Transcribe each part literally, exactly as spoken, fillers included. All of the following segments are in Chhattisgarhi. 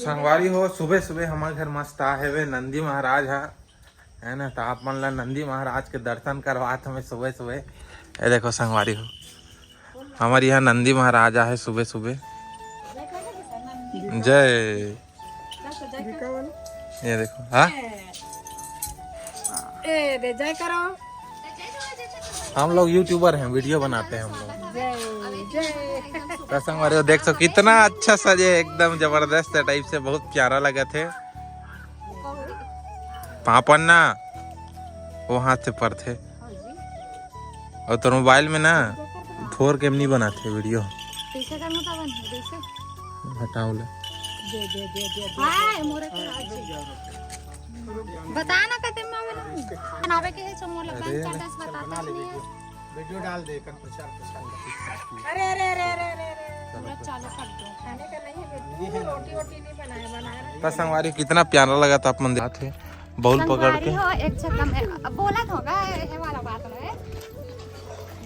संगवारी हो, सुबह सुबह हमर घर मस्त आ हेवे नंदी महाराज हा, है ना? तो आप मन ला नंदी महाराज के दर्शन करवात हमें सुबह सुबह। ये देखो संगवारी हो, हमारे यहाँ नंदी महाराज आहे सुबह सुबह। जय। ये देखो, हाँ, ए रे, जय करो। हम लोग यूट्यूबर हैं, वीडियो बनाते हैं हम लोग। जय, जय। तो संगवारी हो, देख सको कितना अच्छा सजे, एकदम जबरदस्त टाइप से, बहुत प्यारा लगा थे। पापन ना, वो हाथ से पड़थे। और तोर मोबाइल में ना फोर के नहीं बनाथे वीडियो। कैसे करना था बन, कैसे? हटाओ ले। दे, दे, दे, दे, दे। हाय, मोरे को आज। बता ना कते में बनावे। बनावे के है, चमोला अरे बन ना। चाटा से बता कुछ नहीं है। वीडियो डाल दे, कर प्रचार, प्रचार कर। अरे, अरे, अरे, अरे, अरे, अरे। पूरा चालू कर दो। खाने का नहीं है, बिल्कुल रोटी वोटी नहीं बनाया, बना रहे। तो संगवारी कितना प्यारा लगा था आप मन देखे। बाउल पकड़ के। संगवारी हो, एक चक्कर में अब बोलत होगा, ये वाला बात रहे।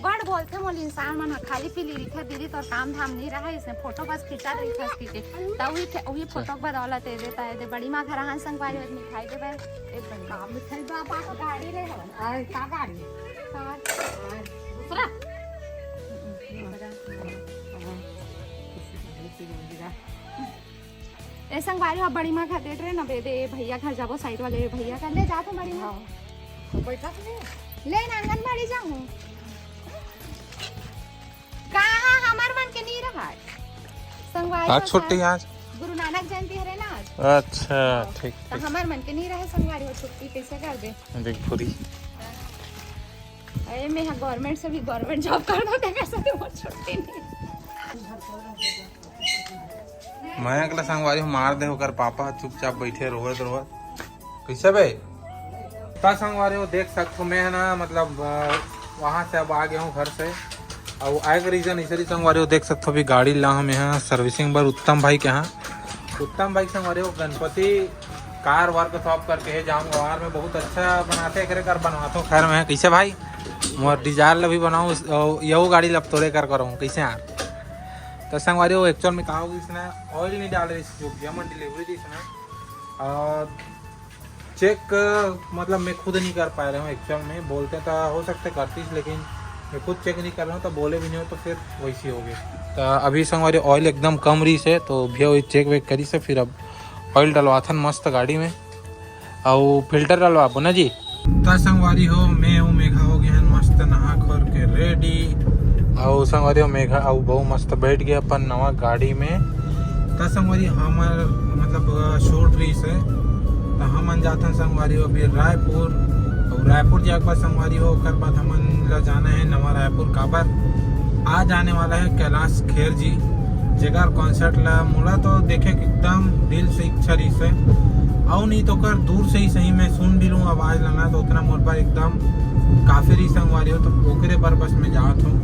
बड़ बोलथे मोल इंसान मन ह, खाली पीली रिखे दीदी, तोर काम धाम नहीं रहा, इसने फोटो बस खींचा रही था इसकी के। तब वही थे, वही फोटो के बदौलत दे देता है, दे बड़ी माँ घर आहान संगवारी हो, मिठाई देवे। एक बार का मिठाई बा, पास गाड़ी रहे हो। आ, का गाड़ी? कार। दूसरा। ए संगवारी हो, बड़ी माँ घर देत रहे ना, बे दे भैया घर जाबो, साइड वाले भैया घर ले जात हो बड़ी माँ। हाँ। तो बैठा तो नहीं। ले ना, आंगनबाड़ी जाऊँ। कहाँ हमार मन के नहीं रहा है। संगवारी आज हो छुट्टी सर। आज। गुरु नानक जयंती हरे ना आज। अच्छा, हाँ। ठीक, तो ठीक। हमार मन के नहीं रहे संगवारी हो, छुट्टी कैसे कर दे? देख पूरी। अरे मैं यहाँ गवर्नमेंट से भी गवर्नमेंट जॉब कर दो, तेरे से तो बहुत छुट्टी नहीं। मैं अगला संगवारी हूँ, मार दे ओकर पापा चुपचाप बैठे रोवत रोवत। कैसे बे? ता संगवारी हो, देख सकथो मैं है ना, मतलब, अ, वहाँ से अब आ गया हूँ घर से। और आए के रीजन इसे रही संगवारी हो, देख सकथो अभी गाड़ी ला हम यहाँ सर्विसिंग बर उत्तम भाई के यहाँ। उत्तम भाई संगवारी हो, गणपति कार वर्कशॉप करके है जामगवार में, बहुत अच्छा बनाते, एकरे कर बनवाथो। खैर मैं कैसे भाई, मोर डिजायर ला भी बनाऊँ, यहू गाड़ी ला अब तोरे कर करूँ, कैसे यार? तो संगवारी हो, एक्चुअल में का हो गइस ना, ऑयल नहीं डाल रही, जो भैया मन डिलीवरी दी ना, और चेक, मतलब, मैं खुद नहीं कर पा रहा हूँ। एक्चुअल में बोलते तो हो सकते करतीस, लेकिन मैं खुद चेक नहीं कर रहा हूँ, तो बोले भी नहीं हो तो फिर वैसी हो गई। तो अभी संगवारी ऑयल एकदम कम रही से, तो भैया वही चेक वेक करी से, फिर अब ऑयल डलवाथन मस्त गाड़ी में। अउ फिल्टर डलवाबो ना जी। त संगवारी हो, मैं अउ मेघा हो गए हैं मस्त नहा खोर के रेडी। अउ संगवारी हो, मेघा अउ बहू मस्त बैठ गए अपन नवा गाड़ी में। त संगवारी, हमर मतलब शूट रही से, त हमन जाथन संगवारी हो अभी रायपुर। अउ रायपुर जाए के बाद संगवारी हो, ओकर बाद हमन ला जाना है नवा रायपुर। काबर आ जाने वाला है कैलाश खेर जी, जेकर कॉन्सर्ट ला मोला तो देखे के एकदम दिल से इच्छा रहिस है। अउ नहीं तो कर दूर से ही सही मैं सुन भी लूँ आवाज ला ना, तो उतना मोर बर एकदम काफी रही संगवारी हो। तो ओकरे बर बस मैं जात हूँ,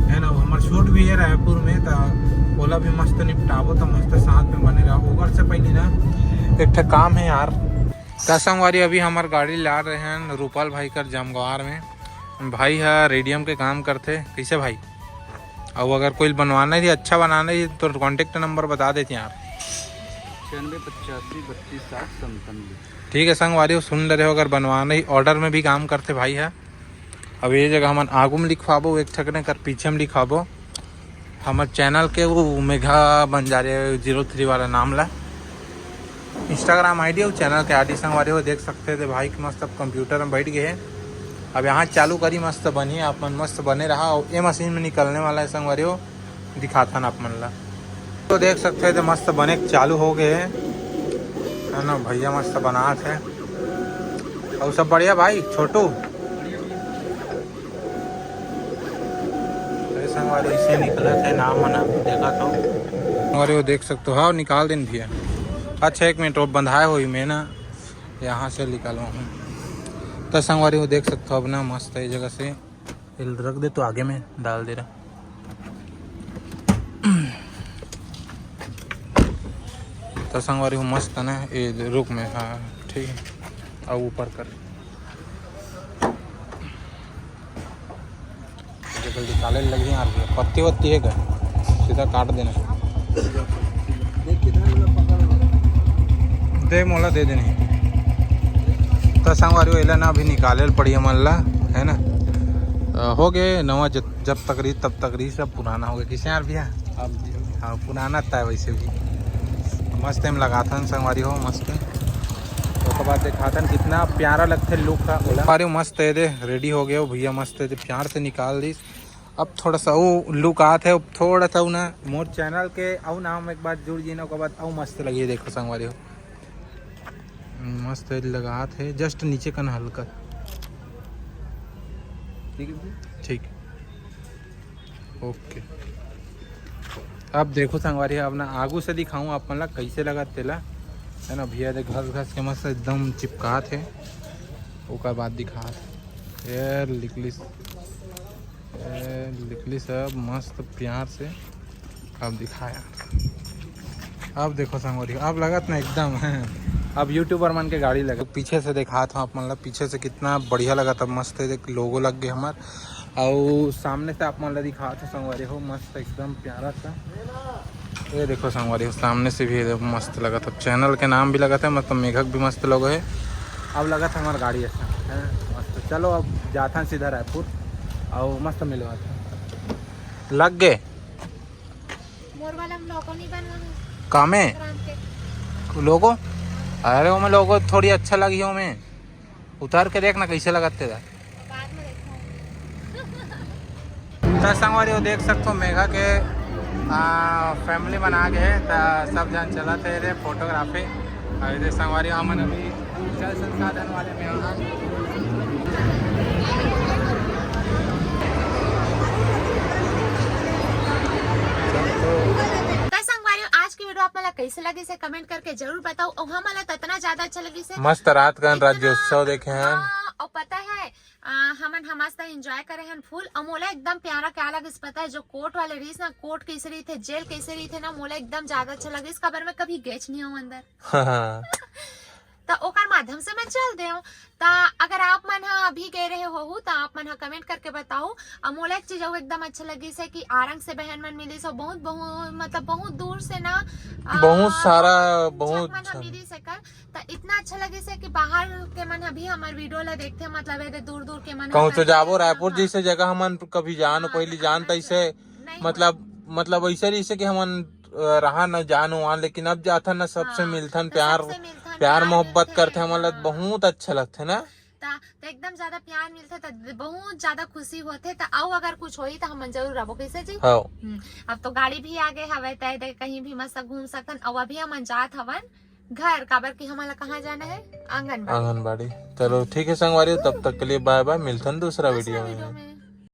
है ना। हमर शूट भी है रायपुर में, तो ओला भी मस्त निपटाबो, तो मस्त साथ में बने रहो। ओकर से पहले ना एक ठे काम है यार। त संगवारी, अभी हमर गाड़ी ला रहे हैं रूपाल भाई कर जमगवार में। भाई हा रेडियम के काम करथे। कैसे भाई? अउ अगर कोई बनवाना ही, अच्छा बनाना ही, तो कॉन्टैक्ट नंबर बता देते यार। छियानवे पचासी बत्तीस साठ संतानवे। ठीक है संगवारी, सुन ले रहे हो, अगर बनवाना ही, ऑर्डर में भी काम करथे भाई हा। अब ये जगह हमन आगू में लिखवाबो, एक ठकने कर पीछे में लिखवाबो। हमर चैनल के वो मेघा बंजारे जीरो थ्री वाला नाम ला। Instagram ID अउ चैनल के ID संगवारी हो देख सकते थे भाई के मस्त अब कंप्यूटर में बैठ गए हैं। अब यहाँ चालू करी, मस्त बनी, आप मन मस्त बने रहा। और ये मशीन में निकलने वाला है संगवारी हो, दिखाथन आप मन ला। तो देख सकते थे मस्त बने चालू हो गए हैं, है ना। भैया मस्त बनात है। और सब बढ़िया भाई छोटू। अरे संगवारी, इसे निकलत है नाम मन अभी देखा तो। संगवारी हो देख सकते हो, हाँ निकाल देन भैया। अच्छा एक मिनट, वो बंधाए हुई मैं ना यहाँ से निकालवा हूँ। तो संगवारी हो देख सकते हो अब ना मस्त है जगह से। ये रख दे तो आगे में डाल दे रहा। तो संगवारी हो मस्त है ना, ये रुक में, हाँ ठीक है। अब ऊपर कर। जल्दी निकाले लगी यार, पत्ती वत्ती है क्या? सीधा काट देना। देख किधर में पकड़ लो। दे, मोला दे देनी। त संगवारी हो, एला ना अभी निकाले ल पड़ी हमन ला, है ना? अ, हो गए नवा, जब, जब तक रही तब तक रही, सब पुराना हो गया। किसे यार भैया? हाँ, पुराना ता है वैसे भी। मस्त एम लगाथन संगवारी हो, मस्त। ओकर बाद दिखाथन कितना प्यारा लगथे लुक का। संगवारी हो, मस्त है दे, रेडी हो गए हो भैया, मस्त है दे, प्यार से निकाल दिस। अब थोड़ा सा वो लुक आत है, अब थोड़ा सा वो ना मोर चैनल के अउ नाम एक बार जुड़ जाही ना, ओकर बाद अउ मस्त लगी। देखो संगवारी हो, मस्त लगात है, जस्ट नीचे कन हल्का। ठीक है भैया। ठीक, ओके। अब देखो संगवारी, अब ना आगू से दिखाऊं आप मन ला कैसे लगत तेला, है ना भैया। देख घस घस के मस्त एकदम चिपकात है, ओकर बाद दिखात है। ये निकलिस, ए, निकलिस अब मस्त प्यार से। अब दिखा यार, अब देखो संगवारी, अब लगत ना एकदम है, अब यूट्यूबर मन के गाड़ी लगे। पीछे से दिखात हूँ आप मन ला, पीछे से कितना बढ़िया लगत है, मस्त है। देख लोगो लग गए हमार, अउ सामने से आप मन ला दिखात हूँ संगवारी हो, मस्त एकदम प्यारा सा। ये देखो संगवारी हो, सामने से भी ये देखो मस्त लगत है, चैनल के नाम भी लगत है, मतलब मेघक भी मस्त लोगो है। अब लगत है हमार गाड़ी ऐसा है मस्त। चलो अब जाथन सीधा रायपुर, अउ मस्त मिलवाथन। लग गए मोर वाला में लोगो नहीं बनवा है। कामे? राम के। लोगो? अरे, ओमे लोगो थोड़ी अच्छा लगी, ओमे उतार के देखना कैसे लगत तेला। बाद में देखूंगी। त संगवारी हो, देख सकथो मेघा के, आ, फैमिली मन आ गए, त सब जन चलत है रे फोटोग्राफी। अउ ये संगवारी हो, हमन अभी जल संसाधन वाले में आए हैं। त संगवारी हो, आज की वीडियो आप मन ला कैसे लगी से कमेंट करके जरूर बताओ, अउ हमन ला तो इतना ज्यादा अच्छा लगी से मस्त रात का इतना, राज्योत्सव देखे हैं। हाँ, अउ पता है, आ, हमन ह मस्त एंजॉय करे हन फुल। अउ मोला एकदम प्यारा क्या लगिस पता है, जो कोट वाले रहिस ना, कोट कैसे रहिथे, जेल कैसे रहिथे ना, मोला एकदम ज्यादा अच्छा लगिस, काबर मैं कभी गेच नहीं हूँ अंदर। हाँ। त ओकर माध्यम से मैं चल दे हूँ। त अगर आप मन ह अभी गए रहे होहू त आप मन ह कमेंट करके बताओ। अउ मोला एक चीज अउ एकदम अच्छा लगिस है कि आरंग से बहन मन मिलिस हो, बहुत बहुत मतलब बहुत दूर से ना, आ, बहुत सारा, बहुत झन मन ह मिलिस है कल। त इतना अच्छा लगिस है कि बाहर के मन ह भी हमर वीडियो ला देखथे, मतलब एदे दूर दूर के मन ह कहूँ तो जाबो रायपुर जैसे जगह हमन कभी जान हाँ, पहली त जान हमन तैसे नहीं मतलब मतलब ऐसे रहिसे कि हमन, अ, रहा न जान वान, लेकिन अब जाथन न सबसे हाँ, मिलथन, त प्यार सबसे मिलथन, प्यार प्यार मोहब्बत मिलथे, करथे हमन ला, हाँ। बहुत अच्छा लगथे ना। त, त एकदम ज्यादा प्यार मिलथे, त बहुत ज्यादा खुशी होथे। त अउ अगर कुछ होही त हमन जरूर आबो, कैसे जी? हाँ। हम्म, अब तो गाड़ी भी आ गए हवय, त एदे कहीं भी मस्त घूम सकथन। अउ अभी हमन जात हवन घर, काबर कि हमन ला कहाँ जाना है? आंगनबाड़ी। आंगनबाड़ी। चलो ठीक है संगवारी, तब तक के लिए बाय बाय, मिलथन दूसरा दूसरा वीडियो में। वीडियो में।